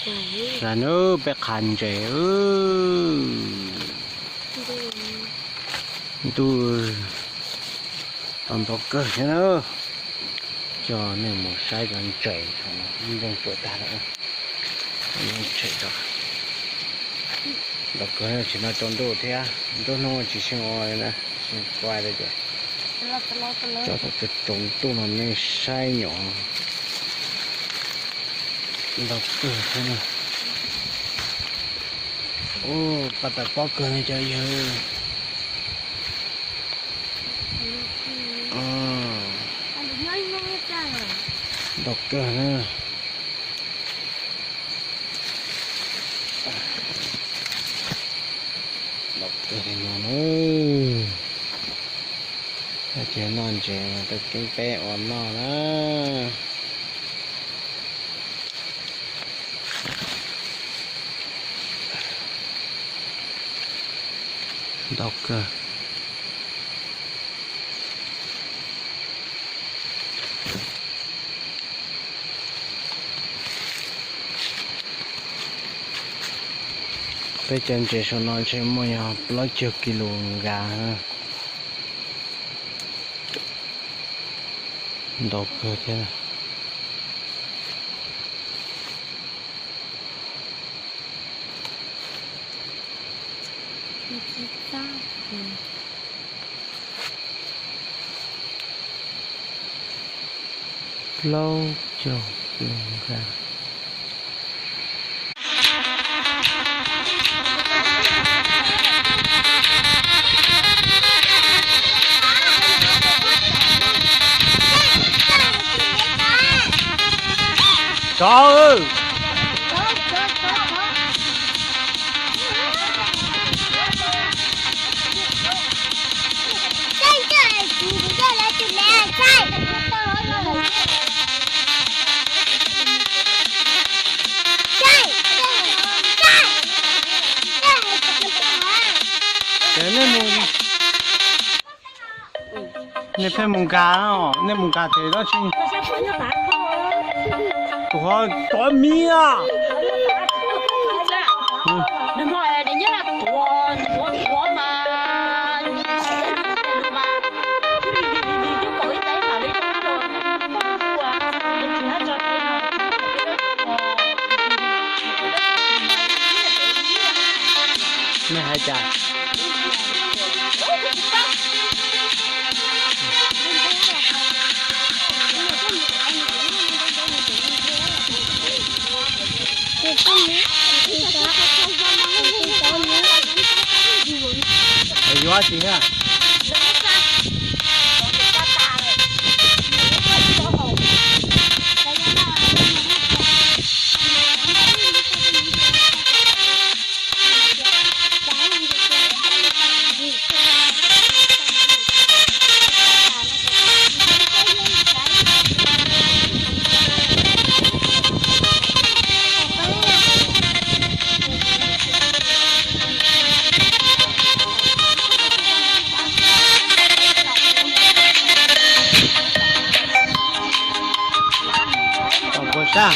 Las nub peb qha ntses. Ntuj, tau ntau kawg thiab na. Coj nej mus saib cov ntses, ntoo tsuam tag lawm. Ntses tso. Ntau kawg, tsis no tsaus ntuj thiab, nruab hnub tsis xyeej ua li na, xyeej quaj li ces tso tau tsaus ntuj no nej saib nyuam. Ntau kawg thiab na. Ua, paj tawm pob kawg ne cov yawg. Ntau kawg na. Ntau kawg li no na. Ces noj ntses mas tuaj keeb peb ua noj na. Ntau kawg. Peb cov ntses saum no ntshe muaj yog plaub caug kis lus nkas. Ntau kawg thiab. Plaub caug kis lus nkas. Tsov. Nej pheej mus nkag, nej mus nkag ces dab tsi? Tuav miv a. Nej hais cas? Yuav tsis thiab. Tom puas sab.